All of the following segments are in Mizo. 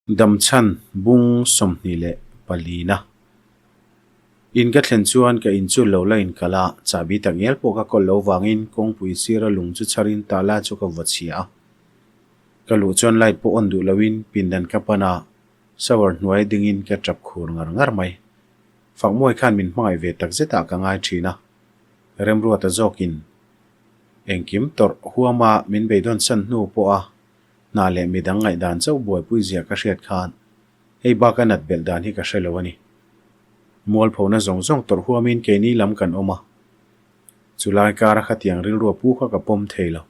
Damchhan bung 24 na. In ka thlen chuan ka in chu lo la inkalh a, chahbi tak ngial pawh ka kawlh lo vangin kawngpui sira lung chu chharin tala chu ka vaw chhia a. Ka luh chuan light pawh on duh loin pindan ka pan a, shower hnuai dingin ka tap khur ngar ngar mai. Fakmawi khan min hmangaih ve tak zetah ka ngai thin a, Remruata zawkin engkim tawrh huama min beidawn san hnu pawha Hna leh midang ngaihdan chauh buaipui zia ka hriat khan hei bak a nat belh dan hi ka hre lo a ni. Mualphona zawng zawng tawrh huamin keini lam kan awm a. Chulai kara khatiang rilrua pu kha ka pawm thei lo.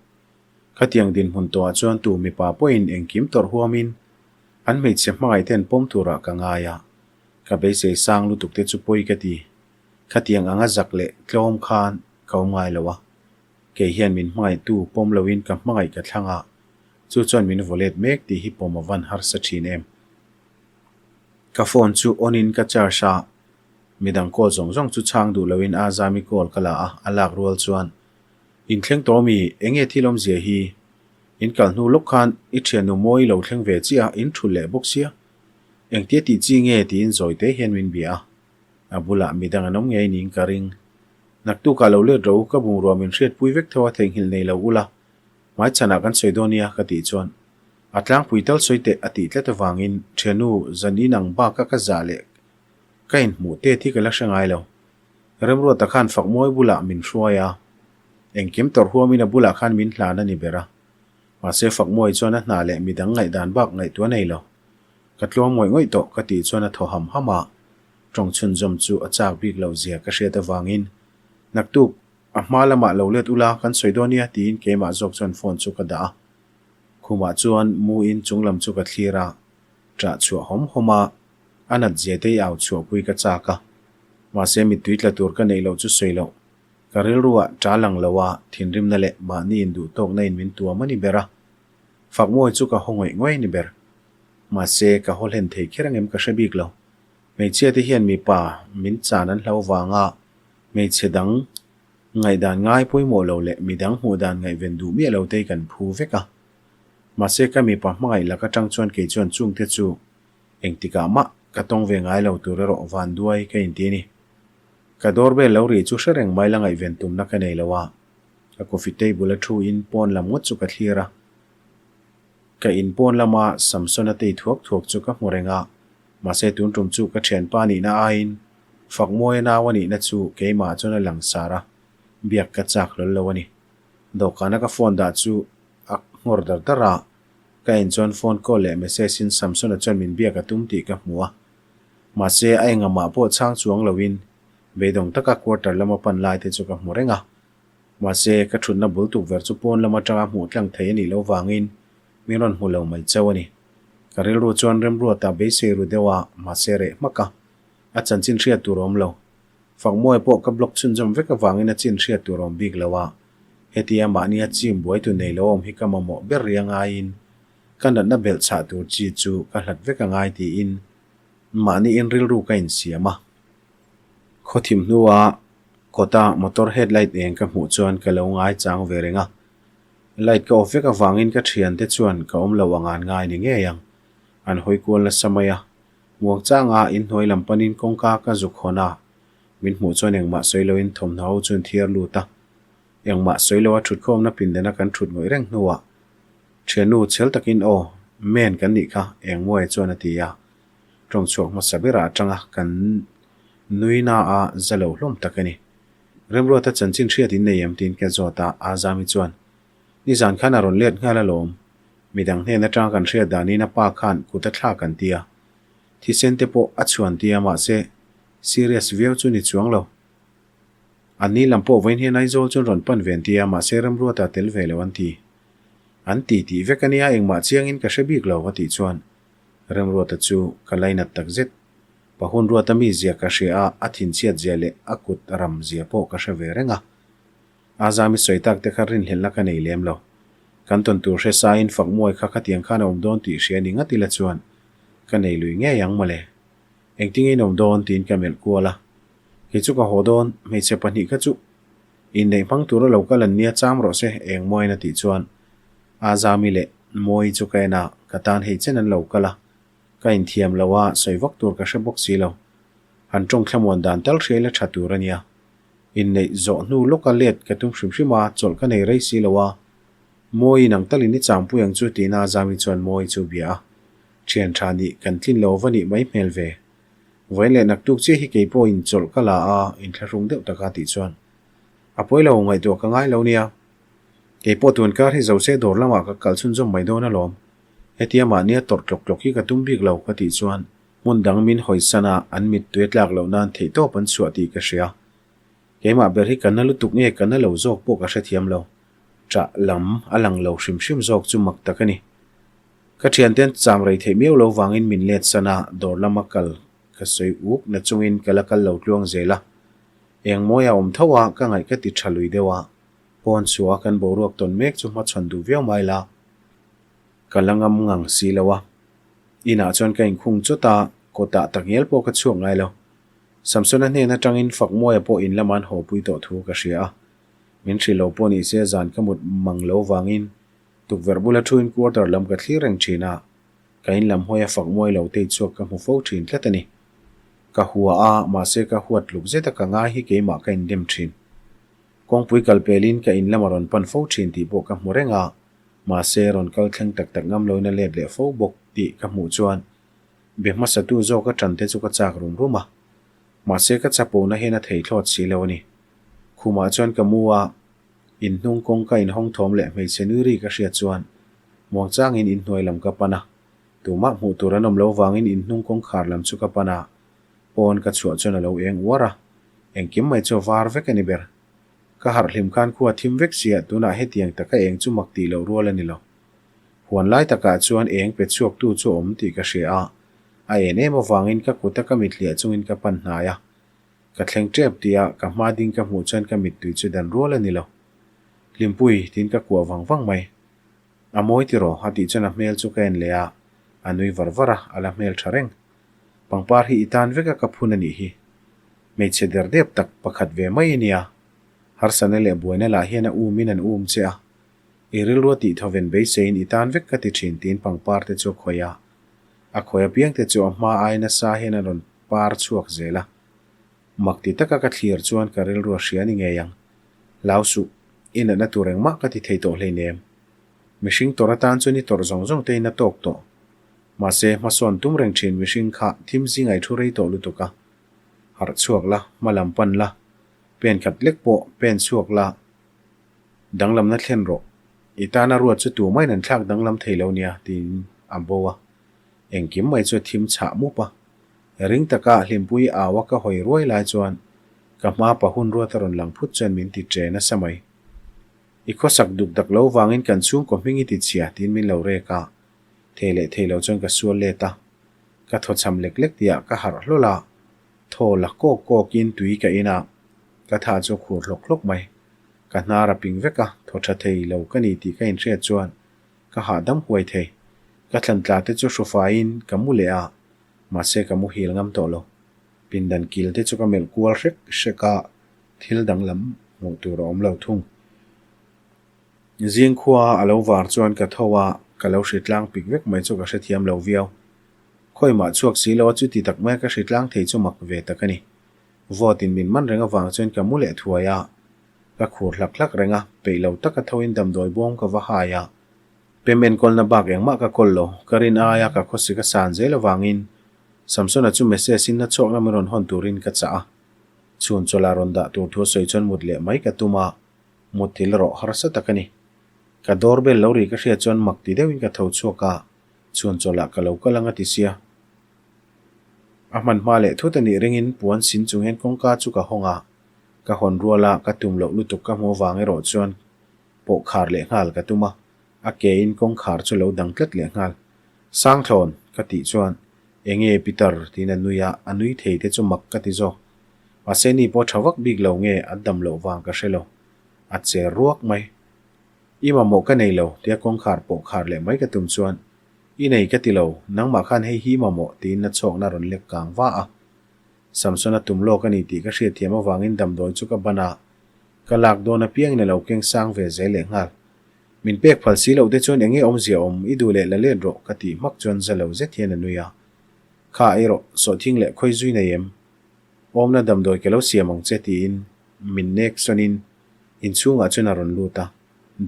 Khatiang dinhmun tawhah chuan tu mipa pawhin engkim tawrh huamin an hmeichhe hmangaihten pawm turah ka ngai a, ka beisei sang lutuk te chu pawi ka ti. Khatiang anga zak leh tlawm khan ka awm ngai lo a. Kei hian min hmangaihtu pawm loin ka hmangaih ka thlang a, chu chuan min vaw let mek tih hi pawm a van harsa thin em. Ka phone chu on in ka charge a, midang call zawng zawng chu chhang duh loin Azami call ka la a, a lak rual chuan, In thleng tawh ami, enge thil awmzia hi? In kal hnu lawk khan i thiannu mawi lo thleng ve chiah a, in thulh leh bawk sia. Engtia tih chi nge tiin zawi te hian min bia a, a bulah midang an awm ngei niin ka ring. Naktukah lo let ro, ka bungrua min hriatpui vek tho a theihnghilh nei lo ula, hmaichhanah kan sawi dawn nia ka tih chuan a tlangpui tal sawi teh a tih tlat avangin thiannu zan in ang baka ka zah leh ka inhmuh tet hi ka la hre ngai lo. Remruata khan Fakmawi bulah min hruai a, engkim tawrh huamin a bulah khan min hlan a ni ber a. Mahse Fakmawi chuan a hna leh midang ngaihdan bak ngaihtuah nei lo. Ka tluang ngawih ngawih tawh ka tih chuan a thaw ham ham a. Tawng chhunzawm chu a chak bik loh zia ka hriat avangin naktuk a hma lamah lo let ula kan sawi dawn nia tiin keimah zawk chuan phone chu ka dah a. Khumah chuan mu in chung lam chu ka thlir a, ṭah chhuah hawm hawm a, a nat zia te i au chhuahpui ka chak a. Mahse mittui tla tur ka neih loh chu sawi loh. Ka rilruah ṭah lang lo a, thinrimna leh mahni induhtawkna in min tuam a ni ber a. Fakmawi chu ka haw ngawih ngawih a ni ber. Mahse ka haw hlen thei kher angem ka hre bik lo. Hmeichhia te hian mipa min chan an hlo vanga hmeichhe dang ngaihdan ngai pawimawh lo leh midang hmuh dan ngaihven duh miah lo te hi kan phu vek a. Mahse ka mipa hmangaih lak atang chuan kei chuan chungte chu engtikah mah ka tawng ve ngai lo tur erawh van duai ka inti a ni. Ka doorbell lo ri chu hre reng mai la ngaihven tumna ka nei lo a, ka coffee table a thu in pawn lam ngawt chu ka thlir a. Ka in pawn lama Samsona tei thuak thuak chu ka hmu reng a, mahse tun tum chu ka thianpa nihna aiin Fakmawia nau a nihna chu keimah chuan a lang sar a, biak ka chak hlawl lo a ni. Dawhkana ka phone dah chu a nghawr dar dar a, ka en chuan phone call leh message in Samsona chuan min biak a tum tih ka hmu a, mahse a engamah pawh chhang chuang loin beidawng taka quarter lama pan lai te chu ka hmu reng a. Mahse, ka thutna bul tukverh chu pawn lam atanga hmuh tlang thei a nih loh vangin min rawn hmu lo mai chauh a ni. Ka rilru chuan Remruata beisei ru deuh a, mahse reh hmak a, a chanchin hriat tur a awm lo. Fakmawi pawh ka block chhunzawm vek avangin a chin hriat tur a awm bik lo a, hetia mahnia chim buai tu nei lo awm hi ka mamawh ber ri a ngaiin ka natna belh chhah tur chi chu ka hlat vek a ngai tiin mahniin rilru ka insiam a. Khawthim hnua Kawta motor headlight eng ka hmuh chuan ka lo ngai chang ve reng a, light ka off vek avangin ka thiante chuan ka awm lo ang an ngai ni ngei ang. An hawi kual nasa mai a, muang changa inhnuai lam panin kawngka ka zuk hawn a, min hmuh chuan engmah sawi loin thawmhnaw ho chu an thiar lut a, engmah sawi loa thutkhawmna pindana kan thut ngawih reng hnuah thiannu chhel takin aw, men kan nih kha Engmawia chuan a ti a, tawng chhuak hmasa berah atanga kan Nui na a za lo hlawm tak a ni. Remruata chanchin hriat in nei em tiin ka zawt a, Azami chuan, Nizan khan a rawn let nghal alawm. Midang hnen atanga kan hriat danin a pa khan kut a thlak an ti a. Thisen te pawh a chhuan ti a mahse serious viau chu ni chuang lo. An ni lam pawh vawiin hian Aizawl chuan rawn pan ve an ti a mahse Remruata tel ve lo an ti. An ti tih vek a nia engmah chiangin ka hre bik lo a tih chuan Remruata chu ka lainat takzet. Pahun ruata mi zia ka hria a, a thinchhiat zia leh a kut ram zia pawh ka hre ve reng a. Azami sawi tak te kha rinhlelhna ka nei lem lo. Kan tawn tur hre sain Fakmuai kha khatiang khan a awm dawn tih hria ni ngat ila chuan ka nei lui ngei ang mawle. Engtinge in awm dawn tiin ka melh kual a. Kei chu ka haw dawn, hmeichhe pahnih kha chu inneih hmang tura lo kal an nia cham rawh se Engmuaiin a tih chuan Azami leh Mawi chu ka en a, ka tan hei chen an lo kal a. Ka inthiam lo a, sawi vak tur ka hre bawk si lo. Han tawng thlamuan dan tal hria ila tha tur a nia. Inneih zawh hnu lawka let ka tum hrim hrim a, chawlh ka nei rei si lo a. Mawi nang talin i changpui ang chu tiin Azami chuan Mawi chu bia a. Thian tha nih kan tlin lo va nih mai hmel ve. Vawiin leh naktuk chiah hi kei pawhin chawlh ka la a, inthlahrung deuh taka tih chuan a pawi lo ngaihtuah ka ngai lo nia. Kei pawh tun kar hi Zose dawr lamah ka kal chhunzawm mai dawn alawm. Hetia mahnia tawrh tlawk tlawk hi ka tum bik lo ka tih chuan hmun dang min hawisan a, an mittui a tlak loh nan theihtawp an chhuah tih ka hria. Keimah ber hi ka na lutuk nge ka na lo zawk pawh ka hrethiam lo. Ṭah lam a lang lo hrim hrim zawk chu mak tak a ni. Ka ṭhianten cham rei theih miau lo vangin min let san a, dawr lama kal ka sawi uk na chungin ka la kal lo tluang zel a. Eng mawi a awm tho a, ka ngaih ka ti ṭha lui deuh a. Pawn chhuah a kan boruak tawn mek chu hmachhawn duh viau mai la, ka la ngam ngang si lo a. Inah chuan ka inkhung chawt a, kawtah takngial pawh ka chhuak ngai lo. Samsona hnen atangin Fakmawia pawh in lama an hawpui tawh thu ka hria a. Min hrilh lo pawh ni se zan ka mut mang lo vangin tukverh bula thuin quarter lam ka thlir reng thin a, ka in lam hawia Fakmawia lo tei chhuak ka hmu fo thin tlat a ni. Ka hua a, mahse ka huat tluk zeta ka ngai hi keimah ka indem thin. Kawngpui kal pelin ka in lama rawn pan fo thin tih pawh ka hmu reng a, mahse rawn kal thleng tak tak ngam loin a let leh fo bawk tih ka hmuh chuan Be hmasatu zawk a ṭan te chu ka chak rum rum a, mahse ka chapona hian a thei thlawt si lo a ni. Khumah chuan ka mu a, inhnung kawngka inhawng thawm leh hmeichhe nui ri ka hriat chuan muangchangin inhnuai lam ka pan a, tumah hmuh tur an awm lo vangin inhnung kawngkhar lam chu ka pan a, pawn ka chhuah chuan a lo eng uar a, engkim mai chu a var vek a ni ber. Ka harh hlim khan khua thim vek sia tunah hetiang taka eng chu mak tih loh rual a ni lo. Huan lai takah chuan eng pe chhuaktu chu a awm tih ka hria a, a en em avangin ka kuta ka mit hliah chungin ka pan hnai a. Ka thleng tep tih a, ka hma ding ka hmuh chuan ka mittui chu dan rual a ni lo. Hlimpui, tiin ka kuah vang vang mai. A mawi tiraw? a tih chuan a hmel chu ka en leh a, a nui var var a, a la hmel tha reng. Pangpar hi i tan vek a ka phun a nih hi. Hmeichhe der dep tak pakhat ve mai a nia. Harsana leh buaina lah hian a umin an um che a. I rilru a tih thawven beiseiin i tan vek ka ti thin tiin pangpar te chu a khawih a. A khawih apiang te chu a hma ai nasa hian a rawn par chhuak zel a. Mak ti taka ka thlir chuan ka rilru a hria ni ngei ang. Hlau suh, i natna tur engmah ka ti thei tawh hleinem. Mihring tawrh atan chuan i tawrh zawng zawng te in a tawk tawh. Mahse, hmasawn tum reng thin mihring kha thim zingah i thu rei tawh lutuk a. Harh chhuak la, hma lam pan la, pen khat lek pawh pen chhuak la, Danglamna thlen rawh. I tana ruat chu tu maiin an thlak danglam thei lo nia, tiin a bo a. Engkim mai chu a thim chhah mup a. Ring taka hlimpui au a ka hawi ruai lai chuan ka hma pa hun ruat a rawn lang phut chuan min ti che nasa mai. I khawsak duk dak lo vangin kan chhungkaw hming i ti chhia, tiin min lo rek a. Thei leh thei lo chuan ka sual let a. Ka thaw cham lek lek tihah ka harh hlawl a. Thaw la kawk kawkin tui ka in a, ka tha chu a khur hlawk hlawk mai. Ka hnar a ping vek a, thaw tha thei lo ka ni tih ka inhriat chuan ka hahdam huai thei. Ka thlan tla te chu hrufaiin ka mu leh a, mahse ka muhil ngam tawh lo. Pindan kil te chu ka melh kual hrek hrek a, thil danglam hmuh tur a awm lo thung. Zing khua a lo var chuan ka tho a, ka lo hritlang pik vek mai chu ka hrethiam lo viau. Khawimah chhuak si lo a chuti tak mai ka hritlang thei chu mak ve tak a ni. Vawtin min man reng avang chuan ka mu leh thuai a, ka khur hlak hlak reng a, peih lo taka thoin damdawi bawm ka va hai a. Pem enkawlna bak engmah ka kawl lo, ka rin aia ka khawsi ka san zel avangin Samsona chu message in na chhuak lam rawn hawn turin ka chah a. Chhun chawlh ah rawn dah tur thu a sawi chuan mut leh mai ka tum a, mut thil rawh harsa tak a ni. Ka door bell lo ri ka hriat chuan mak ti deuhin ka tho chhuak a, chhun chawlh ah ka lo kal ang a ti sia. A hman hma leh thut a nih ringin puan sin chung hian kawngka chu ka hawng a, ka hawn rual a, ka tum loh lutuk ka hmu avang erawh chuan pawh khar leh nghal ka tum a, a ke in kawngkhar chu lo dang tlat leh nghal. Sangthlawn! ka tih chuan Enge Peter? tiin a nui a, a nui thei te chu mak ka ti zawk. Mahse ni pawh tha vak bik lo nge a dam loh vang ka hre lo. A cher ruak mai. I mamawh ka nei lo tia kawngkhar pawh khar leh mai ka tum chuan I nei ka ti lo, nangmah khan hei hi mamawh tiin na chhawkna rawn lek kang va a. Samsona tum lawk a ni tih ka hriatthiam avangin damdawi chu ka ban a, ka lak dawn apiangin a lo keng sang ve zel leh nghal. Min pek phal si loh te chuan enge awmzia awm, i duh leh la let rawh ka tih hmak chuan za lo zet hian a nui a. Kha ei rawh, sawhthing leh khawi zui nei em? Awmna damdawi ka lo siam ang che tiin min nek sawnin inchhungah chuan a rawn lut a,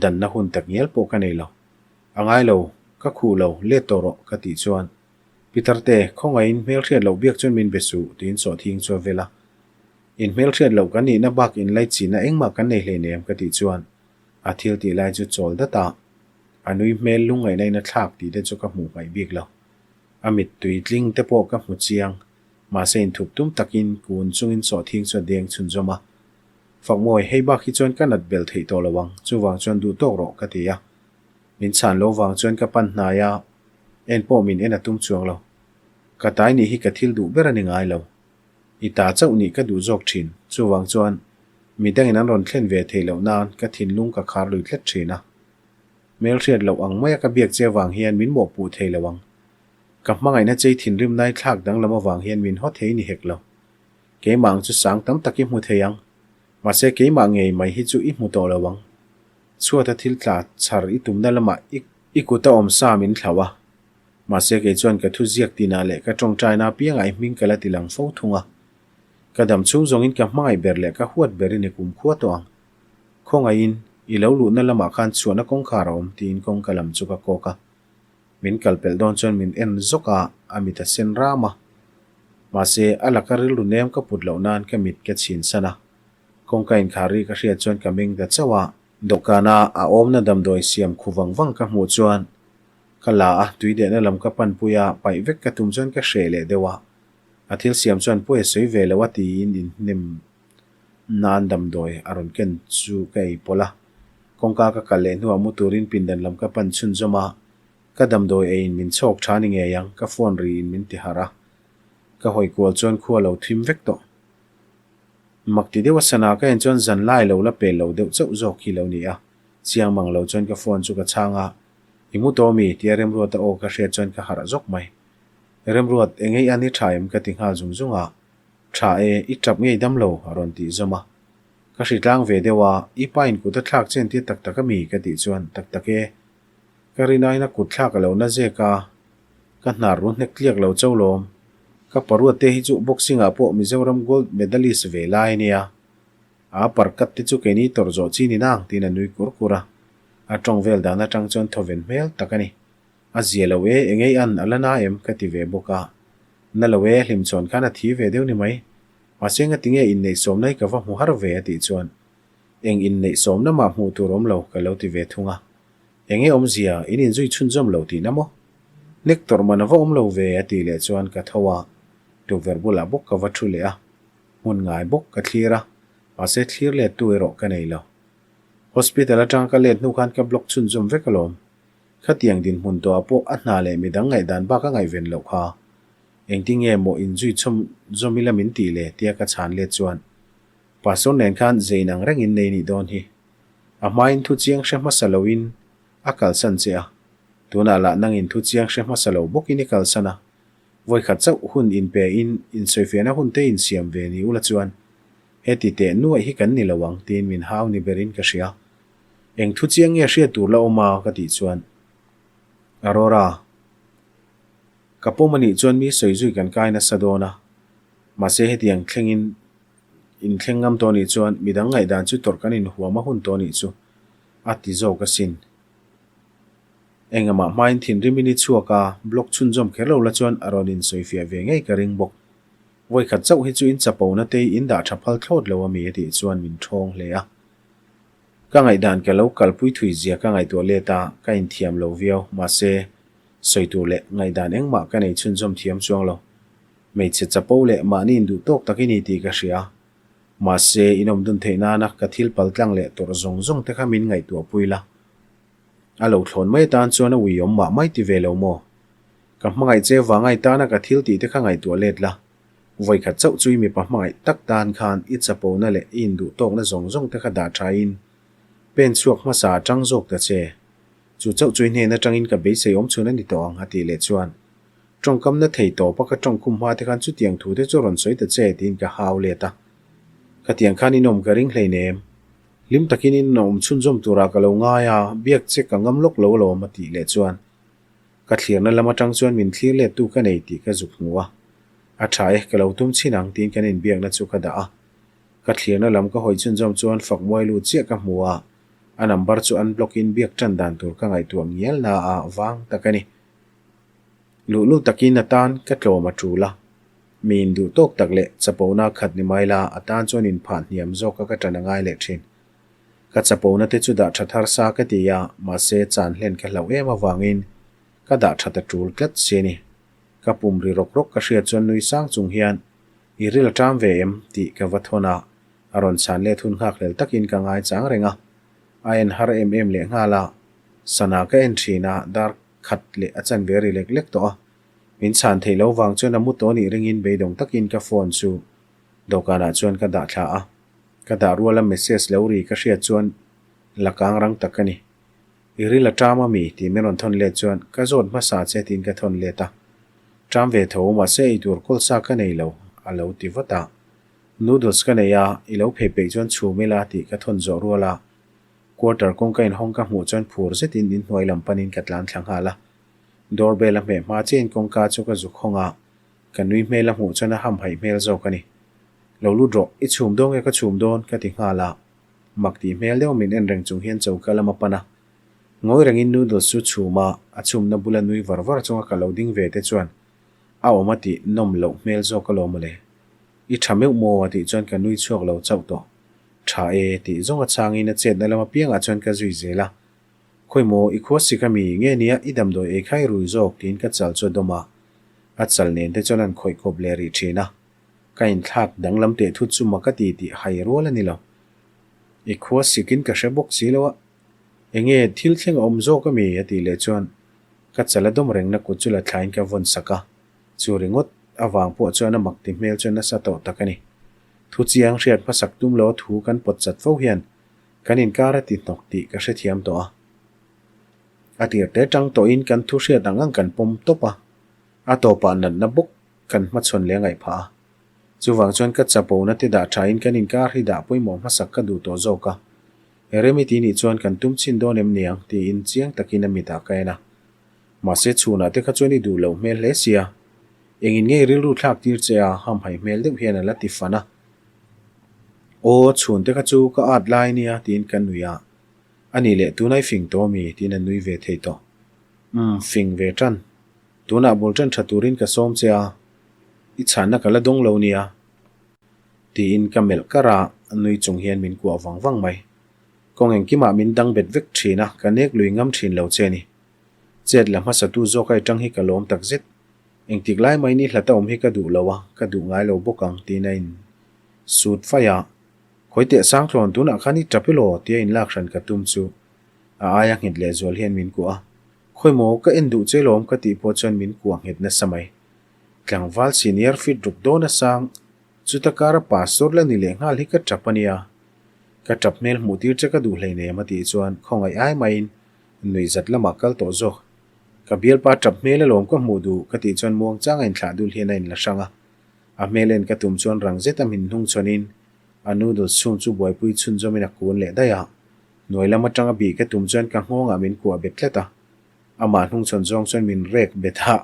danna hun tak ngial pawh ka nei lo. A ngai lo, ka khuh lo, let tawh rawh ka tih chuan Pitarte, khawngaihin hmelhriat loh biak chuan min be suh tiin sawhthing chu a vel a. In hmelhriat loh kan nihna bak inlaichinna engmah kan nei hleinem ka tih chuan a thil tih lai chu chawl dat a, a nui hmel lungngaihna in a thlak tih te chu ka hmuh hmaih bik lo. A mittui tling te pawh ka hmu chiang, mahse inthup tum takin kun chungin sawhthing chu a deng chhunzawm a. Fakmawi, hei bak hi chuan ka nat bel theih tawh lo ang, chuvang chuan duh tawk rawh ka ti a. Min chhan lo vang chuan ka pan hnai a, en pawh min en a tum chuang lo. Ka tai nih hi ka thil duh ber a ni ngai lo. I ta chauh nih ka duh zawk thin, chuvang chuan midangin an rawn thlen ve theih loh nan ka thinlung ka khar lui tlat thin a. Hmelhriat loh ang maia ka biak che avang hian min mawhpuh thei lo ang. Ka hmangaihna chei thinrim nai thlak danglam avang hian min haw thei ni hek lo. Keimah ang chu sang tam tak i hmu thei ang, mahse keimah ngei mai hi chu i hmu tawh lo ang. Chhuata thil tla chhar i tumna lamah i i kut a awm sa min thlauh a. Mahse kei chuan ka thu ziak tinah leh ka tawngtaina apiangah i hming ka la ti lang fo thung a. Ka dam chhung zawngin ka hmangaih ber leh ka huat ber in i kum khua tawh ang. Khawngaihin, i lo luhna lamah khan chhuahna kawngkhar a awm tiin kawngka lam chu ka kawk a. Min kal pelh dawn chuan min en zawk a, a mit a sen ram a. Mahse, a laka rilru nem ka put loh nan ka mit ka chhin san a. Kawngka inkhar ri ka hriat chuan ka meng ta chauh a. Dawhkana a awmna damdawi siam khu vang vang ka hmuh chuan ka la a, tui dehna lam ka panpui a, paih vek ka tum chuan ka hreh leh deuh a. A thil siam chuan pawi a sawi ve lo a tiin inhnem nan damdawi a rawn ken chu ka ei pawlh a. Kawngka ka kal leh hnuah mu turin pindan lam ka pan chhunzawm a, ka damdawi eiin min chhawk tha ni ngei ang, ka phone riin min ti harh a. Ka hawi kual chuan khua lo thim vek tawh. Mak ti deuh a sana ka en chuan zan lai lo la pel lo deuh chauh zawk hi lo ni a, chiang mang lo chuan ka phone chu ka chhang a, I mu tawh mi? tia Remruata aw ka hriat chuan ka harh zawk mai. Remruat, eng ei an i tha em? ka ti nghal zung zung a, Tha e, i tap ngei dam lo, a rawn tih zawm a. Ka hri tlang ve deuh a, i pa in kut a thlak chen tir tak tak a mi? ka tih chuan, Tak tak e. Ka rin aiin a kut thlak a lo na zek a, ka hnar ru hnek tliak lo cho lawm. Ka paruat te hi chu boxing ah pawh Mizoram gold medalist ve lai a nia. A parkat te chu keini tawrh zawh chi ni nang tiin a nui kur kur a. A tawng vel dan atang chuan thawven hmel tak a ni. A zia lo e, engei an a la na em? ka ti ve bawk a. Na lo e, hlimchhawn khan a thi ve deuh ni mai. Mahse ngatinge inneih sawmna hi ka va hmu har ve a tih chuan eng inneih sawmna mah hmuh tur awm lo ka lo ti ve thung a. Enge awmzia, in inzui chhunzawm lo tihna maw? Nek tawrh man a va awm lo ve a tih leh chuan ka tho a, tukverh bulah bawk ka va thu leh a, hmun ngai bawk ka thlir a, mahse thlir let tu erawh ka nei lo. Hospital atanga ka let hnu khan ka block chhunzawm vek alawm. Khatiang dinhmun tawhah pawh a hna leh midang ngaihdan bak a ngaihven loh kha. Engtinge maw inzui chhawm zawm ila min tih le tia ka chhan let chuan Pastor nen khan zein ang rengin nei nih dawn hi. A hmain thu chiang hre hmasa loin a kalsan che a, tunah lah nangin thu chiang hre hmasa lo bawkin i kalsan a. Vawikhat chauh hun inpe in insawifiahna hun te insiam ve ni ula chuan heti teh nuaih hi kan ni lo ang tiin min hau ni berin ka hria. Eng thu chiang nge hriat tur la awm a ka tih chuan Aurora ka pawm a nih chuan mi sawi zui kan kai nasa dawn a, mahse hetiang thlengin inthleng ngam tawh nih chuan midang ngaihdan chu tawrh kan inhuam a hun tawh nih chu a ti zawk asin. Engamah hmain thinrim in i chhuak a, block chhunzawm kher lo la chuan a rawn insawifiah ve ngei ka ring bawk. Vawikhat chauh hi chu in chapona te in dah tha phal thlawt lo ami a tih chuan min thawng hle a. Ka ngaihdan ka lo kalpui thui zia ka ngaihtuah let a, ka inthiam lo viau. Mahse, sawi tur leh ngaihdan engmah ka nei chhunzawm thiam chuang lo. Hmeichhe chapo leh mahni induh tawk tak i ni tih ka hria. Mahse, in awm dun theih nana ka thil pal tlang leh tawrh zawng zawng te kha min ngaihtuah pui la. A lo thlawn mai atan chuan a uiawm mah mai ti ve lo maw? Ka hmangaih che vanga i tana ka thil tih te kha ngaihtuah let la. Vawikhat chauh chu i mipa hmangaih tak tan khan i chapona leh i induh tawkna zawng zawng te kha dah thain pen chhuak hmasa a tang zawk ta che. Chu chauh chu i hnen atangin ka beisei awm chhun a ni tawh ang a tih leh chuan tawngkamna thei tawpa ka tawngkhum hma te khan chutiang thu te chu rawn sawi ta che tiin ka hau let a. Khatiang khan in awm ka ring hleinem. Hlim takin in awm chhunzawm turah ka lo ngai a, biak che ka ngam lawk lo alawm a tih leh chuan. Ka thlirna lam atang chuan min thlir lettu ka nei tih ka zuk hmu a. A tha e, ka lo tum chhin ang tiin kan inbiakna chu ka dah a. Ka thlirna lam ka hawi chhunzawm chuan Fakmuai lut chiah ka hmu a, a number chu unblock in biak tan dan tur ka ngaihtuah ngial na a vang tak a ni. Luhlul takin a tan ka tlawm a tul a, mi induh tawk tak leh chapona khat ni mai la a tan chuan inphah hniam zawka ka tan a ngai leh thin. Ka chapona te chu dah that harsa ka ti a, mahse chan hlen ka hlauh em avangin ka dah that a tul tlat si a ni. Ka pum ri rawk rawk ka hriat chuan nui sang chung hian I ril a ṭam ve em? tih ka va thawn a, a rawn chhan let hun nghakhlel takin ka ngai chang reng a. A en har em em leh nghal a, sana ka en ṭhin a, dar khat leh a chan ve ri lek lek tawh a. Min chhan theih lo vang chuan a mu tawh nih ringin beidawng takin ka phone chu dawhkanah chuan ka dah thla a. Ka dah ruala message lo ri ka hriat chuan la kang rang tak a ni. I ril a ṭam a mi? tih min rawn thawn let chuan ka zawt hmasa che tiin ka thawn let a. Ṭam ve tho mahse ei tur kawlsa ka nei lo a lo ti vat a. Noodles ka nei a, i lo phei peih chuan chhum ila tih ka thawn zawh rual a. Quarter kawngka inhawng ka hmuh chuan phur zetin inhnuai lam panin ka tlan thla nghal a. Doorbell a hmeh hma chiahin kawngka chu ka zuk hawng a, ka nui hmel a hmuh chuan a hamhaih hmel zawk a ni. Lo lut rawh, i chhum dawn nge ka chhum dawn? ka ti nghal a. Mak tih hmel deuh min en reng chung hian choka lam a pan a. Ngawi rengin noodles chu chhum a, a chhumna bula nui var var chunga ka lo ding ve te chuan a awm a tih nawm loh hmel zawk alawm mawle. I tha meuh maw? a tih chuan ka nui chhuak lo chauh tawh. Tha e, tih zawng a changin a chetna lam apiangah chuan ka zui zel a. Khawi maw, i khua sik a mi? Nge nia, i damdawi ei kha i rui zawk, tiin ka chal chu a dawm a. A chal nen te chuan an khawih kawp leh rih thin a. Ka inthlak danglam teh thut chu mak a ti tih hai rual a ni lo. I khua sikin ka hre bawk si lo a. Enge thil thleng a awm zawk a mi? a tih leh chuan ka chal a dawm rengna kut chu la thlain ka vawn sak a. Chu ringawt avang pawh chuan a mak ti hmel chu nasa tawh tak a ni. Thu chiang hriat hmasak tum lo a thu kan pawt chat fo hian kan inkar a ti hnawk tih ka hrethiam tawh a. A tir te tang tawhin kan thu hriat ang ang kan pawm tawp a, a tawpah natna bawk kan hmachhawn leh ngaih phah a. Chuvang chuan ka chapona te dah thain kan inkar hi dah pawimawh hmasak ka duh tawh zawk a. Remiti nih chuan kan tum chhin dawn em niang tiin chiang takin a mitah ka en a. Mahse chhunah te kha chuan i duh loh hmel hle sia. Engin ngei rilru thlak tir che a hamhaih hmel deuh hian a la ti fan a. Aw chhun te kha chu ka at lai nia tiin ka nui a. A nih leh tuna i fing tawh ami tiin a nui ve thei tawh. Umm fing ve tan. Tunah bul tan tha turin ka sawm che a, i chhanna ka la dawng lo nia. Tiin ka melh kar a, nui chung hian min kuah vang vang mai. Kawng engkimah min dang bet vek thin a, ka nek lui ngam thin lo che ni. Chet la hmasatu zawk a i tang hi ka lawm tak zet. Engtik lai mai ni hlata awm hi ka duh lo a, ka duh ngai lo bawk ang tiin a in sut faih a. Khawi teh Sangthlawn tunah khan i tap elaw tia inlak hran ka tum chu a aia nghet lehzual hian min kuah a. Khawi maw ka en duh che lawm ka tih pawh chuan min kuah nghet nasa mai. Tlangval senior fit ruk dawn a sang, chuta kara pastor la ni leh nghal hi ka tap a nia. Ka tap hmel hmuh tir che ka duh hleinem a tih chuan khawngaih ai maiin nuihzat lamah kal tawh zawk. Ka bialpa tap hmel alawm ka hmuh duh ka tih chuan muangchang a inthlah dul hian a inla hrang a. A hmel en ka tum chuan rang zeta min hnung chhawnin a noodles chhung chu buaipui chhunzawmin a kun leh daih a. Hnuai lam atanga bih ka tum chuan ka nghawngah min kuah bet tlat a. Amah hnungchhawn zawng chuan min rek bet a,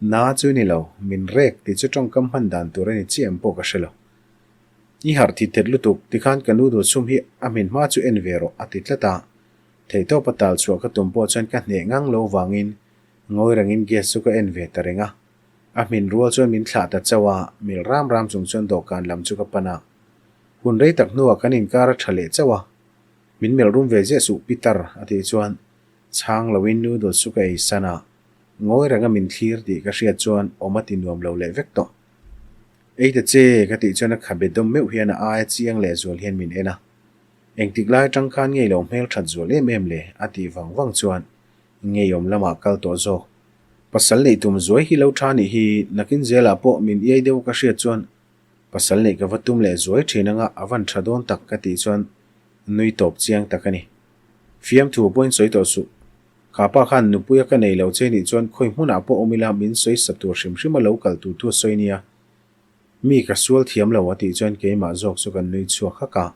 na chu ni lo, min rek tih chu tawngkam hman dan tur a ni chiah em pawh ka hre lo. I harh thit thet lutuk, tikhan ka noodle chhum hi a hmin hma chu en ve rawh a ti tlat a. Theihtawpa tal chhuah ka tum pawh chuan ka hneh ngang lo vangin ngawi rengin gas chu ka en ve ta reng a. A hmin rual chuan min thlah ta chauh a, mil ram ram chung chuan dawhkan lam chu ka pan a. Hun rei tak hnuah kan inkar a tha leh chauh a. Min melh rum ve ziah suh Peter a tih chuan chhang loin noodles chu ka ei san a, ngawi renga min thlir tih ka hriat chuan awm a ti nuam lo leh vek tawh. Ei ta che ka tih chuan a khabe dawm meuh hian a aia chiang leh zual hian min en a. Engtik lai atang khan ngei lo hmel that zual em em le a tih vang vang chuan ngeiawm lamah kal tawh zawk. Pasal neih tum zuai hi lo tha nih hi nakin zelah pawh min iai deuh ka hriat chuan Pasal neih ka va tum leh zuai thin anga a van tha dawn tak ka tih chuan nui tawp chiang tak a ni. Fiamthu pawhin sawi tawh suh. Kha pa khan nupuia ka nei lo che nih chuan khawi hmunah pawh awm ila min sawi sa tur hrim hrim a lo kal tur thu a sawi nia. Mi ka sual thiam lo a tih chuan keimah zawk chu kan nui chhuak hak a.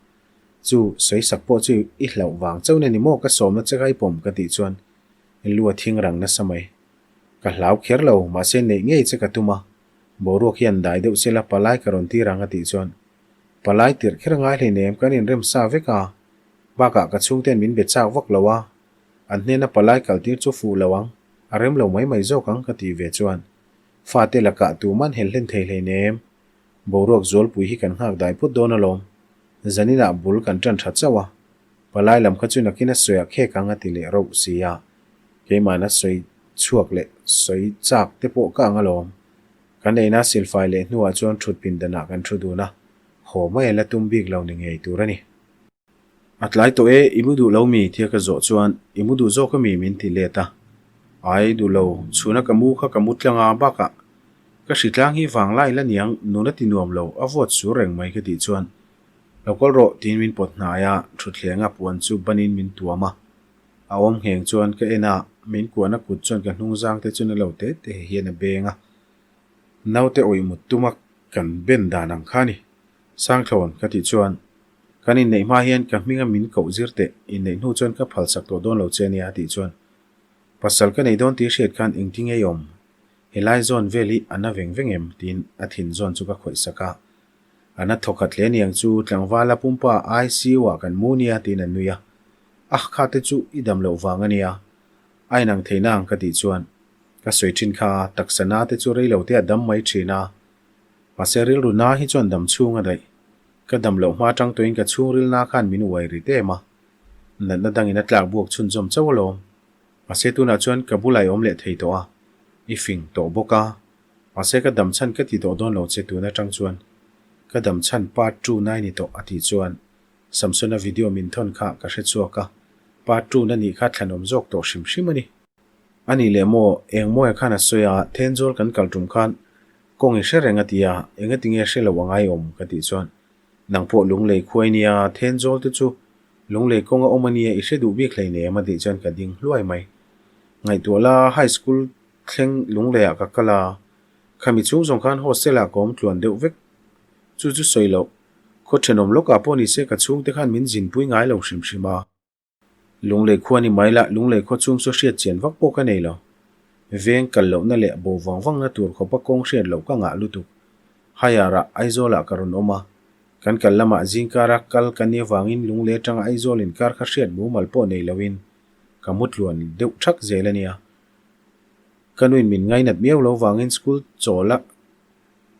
Chu sawi sak pawh chu i hlauh vang chauh na ni maw ka sawmna che kha i pawm ka tih chuan lu a thing rang nasa mai. Ka hlau kher lo, mahse neih ngei che ka tum a, boruak hian dai deuh sela palai ka rawn tir ang a tih chuan palai tirh kher ngai hleinem kan inrem sa vek a, bakah ka chhungten min be chak vak lo a, an hnena palai kal tir chu fuh lo ang, a rem lo mai mai zawk ang ka tih ve chuan fate lakah tuman hel hlen thei hleinem, boruak zualpui hi kan nghak dai phut dawn alawm, zaninah bul kan tan tha chauh a, palai lam kha chu nakin a sawi ah khek ang a ti leh rauh si a. Keimahna sawi chhuak leh sawi chak te pawh ka ang alawm. Kan eina silfai leh hnuah chuan thut pindanah kan thu dun a, haw mai a la tum bik lo ni ngei tur a ni. A tlai tawh e, i mu duh lo mi? Thia ka zawh chuan, I mu duh zawk ami? min ti let a. Ai, duh lo, chhuna ka mu kha ka mu tlang a, bakah ka hritlang hi vanglai la niang, nun a ti nuam lo, a vawt sur reng mai ka tih chuan, Lo kawl rawh tiin min pawt hnai a, thutthleng a puan chu banin min tuam a. A awm ngheng chuan ka en a, min kuahna kut chuan ka hnung zang te chu na lo te te hian a beng a. Naute awih mut tuma kan ben dan ang kha a ni. Sangthlawn ka tih chuan, Kan inneih hma hian ka hminga min koh zir teh, inneih hnu chuan ka phalsak tawh dawn lo che ania a tih chuan, Pasal ka nei dawn tih hriat khan engtin nge i awm? Helai zawn vel hi a na veng veng em? tiin a thin zawn chu ka khawih sak a. A na thawkhat hle niang chu tlangvala pumpa ICU ah kan mu nia tiin a nui a. Ah kha te chu i dam loh vang a nia. A inang thei na ang ka tih chuan ka sawi thin kha taksa na te chu rei lo te a dam mai thin a. Mahse rilru na hi chuan dam chhung a daih. Ka dam loh hma tang tawhin ka chhungril na khan min uai rit em a. Natna dangin a tlak buak chhunzawm chauh alawm. Mahse tunah chuan ka bulah i awm leh thei tawh a. I fing tawh bawk a. Mahse ka dam chhan ka ti tawh dawn lo che tun atang chuan ka dam chhan part two nai ni tawh a tih chuan Samsona video min thawn kha ka hre chhuak a, part two na nih kha thlanawm zawk tawh hrim hrim a ni. A nih leh maw, eng mawia khan a sawi a, Thenzawl kan kal tum khan kawng i hre reng a ti a, engati nge hre lo a ngai awm ka tih chuan nang pawh lunglei khuai nia, Thenzawl te chu lunglei kawng a awm a nia i hre duh bik hleinem a tih chuan ka ding hluai mai. Ngaihtuah la high school Thleng lungleiah ka kal a, khami chhung zawng khan hostel-ah ka awm tluan deuh vek. Chu chu sawi loh, khaw thenawm lawkah pawh ni se ka chhungte khan min zinpui ngai lo hrim hrim a. Lunglei khua ni mai lah lunglei khaw chhung chu hriat chian vak pawh ka nei lo. Veng kal lohna leh bo vang vangna tur khawpa kawng hriat loh ka ngah lutuk. Higher-ah Aizawl-ah ka rawn awm a, kan kal lamah zingkara kal ka nia vangin lunglei atanga Aizawl inkar kha hriat mumal pawh nei loin ka mu tluan deuh thak zel a nia. Ka nuin min ngainat miau lo vangin school chawl a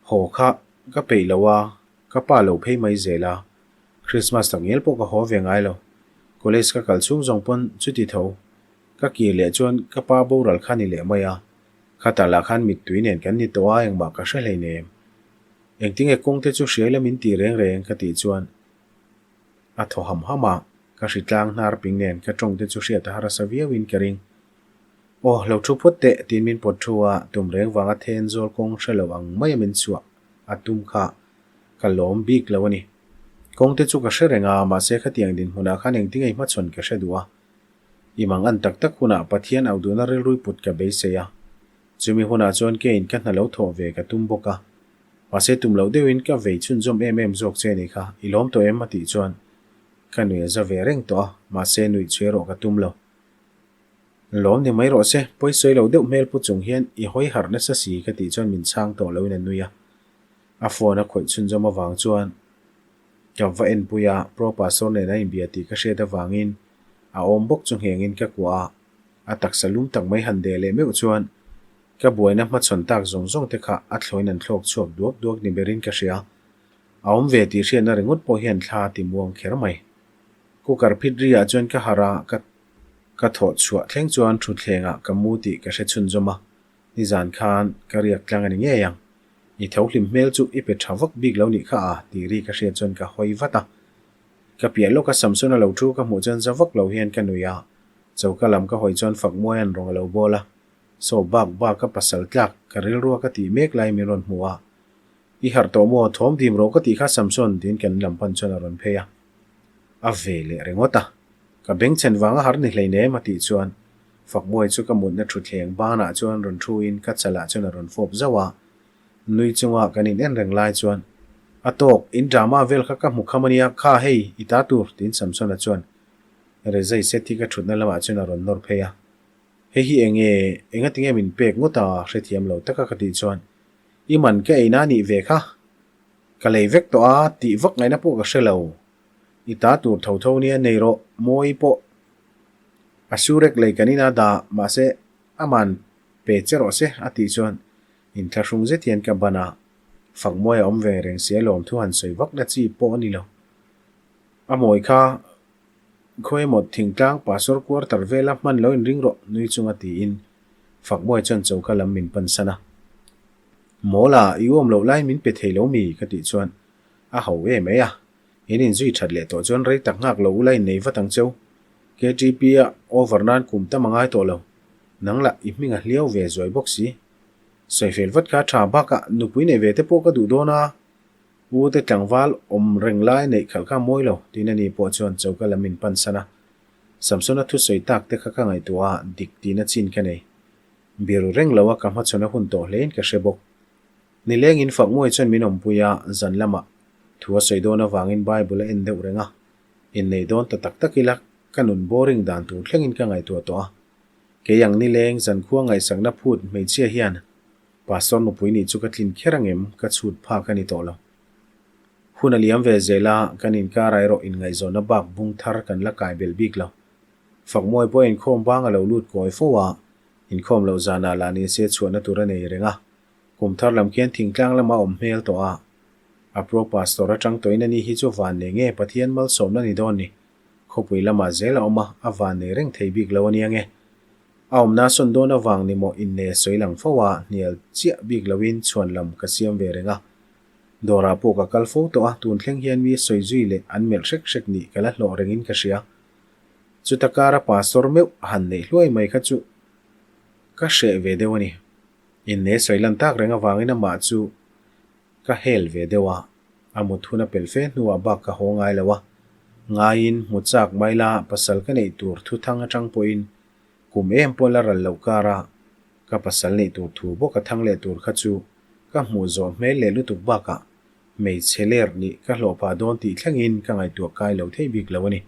haw kha ka peih lo a, ka pa lo phei mai zel a, Christmas tak ngial pawh ka haw ve ngai lo. College ka kal chhung zawng pawn chuti tho. Ka kir leh chuan ka pa boral kha ni leh mai a, khatah lah khan mittui nen kan ni tawh a engmah ka hre hleinem. Engtinge kawng te chu hriai la min tih reng reng ka tih chuan a thaw ham ham a, ka hritlang hnar ping nen ka tawng te chu hriat a harsa viauin ka ring. Aw, lo thu phawt teh, tiin min pawt thu a, tum reng vanga then zawl kawng hre lo ang maia min chhuah a tum kha ka lawm bik lo a ni. Kawng te chu ka hre reng a, mahse khatiang dinhmunah khan engtin nge hmachhawn ka hre duh a. I mang an tak tak hunah Pathian auh duhna rilrui put ka beisei a, chumi hunah chuan keiin ka hna lo thawh ve ka tum bawk a. Mahse tum loh deuhin ka vei chhunzawm em em zawk che ni kha, i lawm tawh em? a tih chuan ka nuih a za ve reng tawh a, mahse nuih chhuih erawh ka tum lo. Lawm ni mai rawh se, pawi sawi lo deuh hmel pu chung hian i hawi harh nasa si ka tih chuan min chhang tawh loin a nui a. A phone a khawih chhunzawm avang chuan ka va enpui a, Pro Pastor nen a inbia tih ka hriat avangin a awm bawk chu nghengin ka kuah a, a taksa lum tak mai han deh leh meuh chuan ka buaina hmachhawn tak zawng zawng te kha a thlawin an thlawk chhuak duak duak ni berin ka hria. A awm ve tih hriatna ringawt pawh hian thla a ti muang kher mai. Cooker phit ri ah chuan ka harh a, ka Ka thawh chhuah thleng chuan thutthlengah ka mu tih ka hre chhunzawm a, nizan khan ka riak tlang a ni ngei ang. I tho hlim hmel chu i pe tha vak bik lo nih kha a tih ri ka hriat chuan ka hawi vat a. Ka piah lawka Samsona lo thu ka hmuh chuan za vak lo hian ka nui a, choka lam ka hawi chuan Fakmuaia'n rawng a lo bawl a, saw bak bak ka pasal tlak ka rilrua ka tih mek lai min rawn hmu a. I harh tawh maw, thawm dim rawh ka tih kha Samson tiin kan lam pan chuan a rawn phei a. A ve leh ringawt a. Ka bengchhen vanga har ni hleinem a tih chuan Fakmuai chu ka mutna thutthleng banah chuan rawn thuin ka chalah chuan a rawn fawp zauh a. Nui chunga kan in en reng lai chuan, A tawk, in drama vel kha ka hmu kham ania, kha hei, i ta tur, tiin Samsona chuan Rezai set hi ka thutna lamah chuan a rawn nawr phei a. Hei hi eng nge, engati nge min pek ngawt a hrethiam lo taka ka tih chuan i man ka eina a nih ve kha. Ka lei vek tawh a tih vak ngaihna pawh ka hre lo. I ta tur tho tho nia nei rawh, mawi pawh a surek lei kan ina dah mahse aman pe che rawh se a tih chuan inthlahrung zet hian ka ban a, Fakmawi a awm ve reng sia lawmthu han sawi vak na chi pawh a ni lo. A mawi kha khawi emaw thingtlang pastor quarter vela hman lo inring rawh nui chunga tiin Fakmawi chuan choka lam min pan san a. Mawla, i uam loh laiin min pe thei lo mi? ka tih chuan a ho em mai a. In inzui that leh tawh chuan rei tak nghak lo ula innei vat ang cheu. KTP a over nan kum tam a ngai tawh lo. Nang lah i hming a hliau ve zuai bawk si. Sawifel vat kha tha bakah nupui neih ve te pawh ka duh dawn a, U te tlangval awm reng lai neih khalh kha mawi lo, tiin ani pawh chuan choka lam min pan san a. Samsona thusawi tak te kha ka ngaihtuah a, dik tihna chin ka nei. Biru reng lo a ka hmachhawn a hun tawh hlein ka hre bawk. Nilengin Fakmuai chuan min awmpui a, zan lamah thu a sawi dawn avangin Bible a en deuh reng a. Inneih dawn ta tak tak ila ka nun boring dan tur thlengin ka ngaihtuah tawh a. Kei ang nileng zankhua ngaihsakna phut hmeichhia hian Pastor nupui nih chu ka tlin kher angem ka chhut phak a ni tawh lo. Hun a liam ve zel a, kan inkar ah erawh inngaihzawnna bak bung thar kan la kai belh bik lo. Fakmuai pawh inkhawm bang a lo lut kawi fo a, inkhawm loh zanah lah ni se chhuahna tur a nei reng a. Kum thar lam khian thingtlang lama awm hmel tawh a. A pro pastor atang tawhin ani hi chu van nei nge Pathian malsawmna ni dawn ni. Khawpui lamah zel a awm a, a van nei reng thei bik lo a nia nge. A awmna sawn dawn avang ni maw inne sawi lang fo a, hnial chiah bik loin chhuan lam ka siam ve reng a. Dawrah pawh ka kal fo tawh a, tun thleng hian mi sawi zui leh an melh hrek hrek nih ka la hlawh rengin ka hria. Chuta kara pastor meuh han neih hluai mai kha chu ka hreh ve deuh a ni. Inne sawi lan tak reng avangin amah chu ka hel ve deuh a, a mut hun a pel fe hnuah bak ka haw ngai lo a. Ngaiin hmu chak mai la pasal ka neih tur thu thang atang pawhin kum em pawh la ral loh kara ka pasal neih tur thu bawk a thang leh tur kha chu ka hmuh zawh hmel leh lutuk bakah hmeichhe ler nih ka hlawh phah dawn tih thlengin ka ngaihtuah kai lo thei bik lo a ni.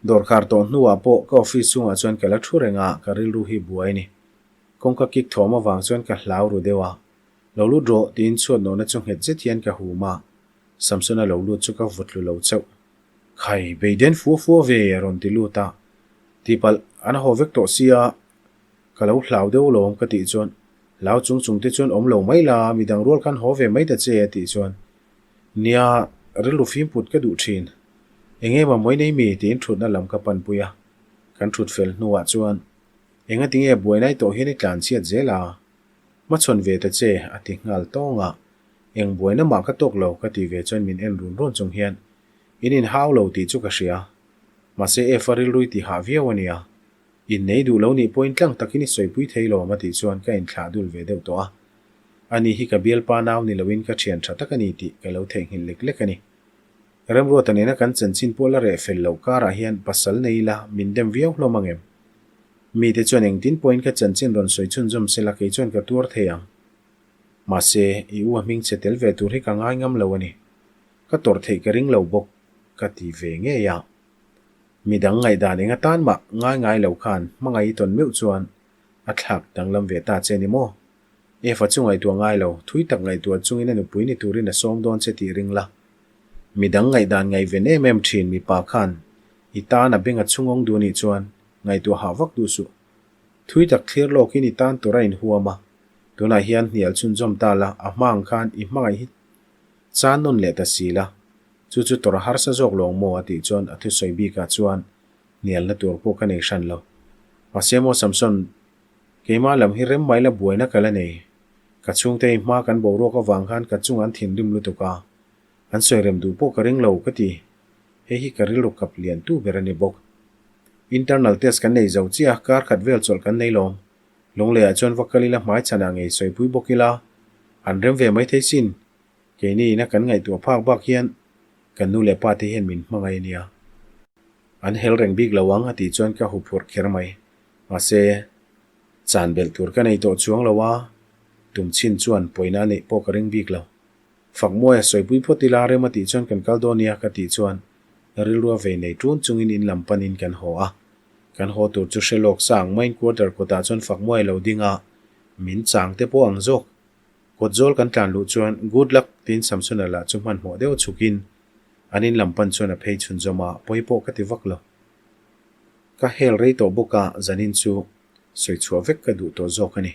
Dawrkhar tawh hnuah pawh ka office chungah chuan ka la thu reng a, ka rilru hi buai a ni. Kawngka kik thawm avang chuan ka hlau ru deuh a, Lo lut rawh tiin chhuat nawhna chu nghet zet hian ka hum a, Samsona lo lut chu ka vut tlu lo chauh. Khai, beiden fua fua ve a rawn ti lut a, Tihpalh, an haw vek tawh sia, ka lo hlau deuh alawm ka tih chuan, Hlau chung chung te chuan awm lo mai la, midang rual khan haw ve mai ta che a tih chuan, Nia, rilru fim put ka duh thin. Eng emaw mawi nei mi tiin thutna lam ka panpui a, kan thut fel hnuah chuan, Engati nge buaina i tawh hian i tlan chhiat zel a? Hmachhawn ve ta che, a ti nghal tawng a. Eng buaina mah ka tawk lo ka ti ve chuan min en run run chung hian in inhau lo tih chu ka hria. Mahse Eva rilru i ti hah viau a nia. Innei duh lo nih pawhin tlang takin i sawipui thei lawm a tih chuan ka inthlah dul ve deuh tawh a. Ani hi ka bialpa nau ni loin ka thian tha tak a ni tih ka lo theihnghilh lek lek a ni. Remruata nena kan chanchin pawh la reh fel loh karah hian pasal nei ila min dem viau hlawm ang em? Mite chuan engtin pawhin ka chanchin rawn sawi chhunzawm se la kei chuan ka tuar thei ang. Mahse, i u a hming che tel ve tur hi ka ngai ngam lo a ni. Ka tawrh theih ka ring lo bawk, ka ti ve ngei a. Midang ngaihdan eng atan mah ngai ngai lo khan hmangaih i tawn meuh chuan a thlak danglam ve ta che ni maw? Eva chu ngaihtuah ngai lo, thui tak ngaihtuah chungin a nupui ni turin a sawm dawn che tih ring la. Midang ngaihdan ngaihven em em thin mipa khan i tan a beng a chhungawng duh nih chuan ngaihtuah hah vak duh suh. Thui tak thlir lawkin i tan tur a inhuam a, tunah hian hnial chhunzawm ta la, a hma ang khan i hmangaih hi chan nawn leh ta si la, chu chu tawrh a harsa zawk lawng maw a tih chuan a thusawi bikah chuan hnialna tur pawh ka nei hran lo. Mahse maw Samson, keimah lam hi rem mai la buaina ka la nei. Ka chhungte i hma kan boruak avang khan ka chungah an thinrim lutuk a, an sawi rem duh pawh ka ring lo ka ti. Hei hi ka rilru kap lian tu ber a ni bawk. Internal test kan nei zo chiah a, kar khat vel chawlh kan nei lawm. Lungleiah chuan va kal ila hmai chhanah ngei sawipui bawk ila, an rem ve mai thei sin. Keini ina kan ngaihtuah phak bak hian kan nu leh pa te hian min hmangaih a nia. An hel reng bik lo ang a tih chuan ka huphurh kher mai. Mahse, chan belh tur ka nei tawh chuang lo a, tum chin chuan pawina a neih pawh ka ring bik lo. Fakmuaia sawipui phawt ila rem a tih chuan kan kal dawn nia ka tih chuan rilru a vei nei ṭun chungin in lam panin kan haw a. Kan haw tur chu hre lawk sa ang maiin quarter kawtah chuan Fakmuai a lo ding a, min chang te pawh ang zawk. Kawt zawl kan tlan luh chuan Good luck tiin Samsona lah chu hmanhmawh deuh chhukin an in lam pan chuan a phei chhunzawm a, pawi pawh ka ti vak lo. Ka hel rei tawh bawk a, zanin chu sawi chhuah vek ka duh tawh zawk a ni.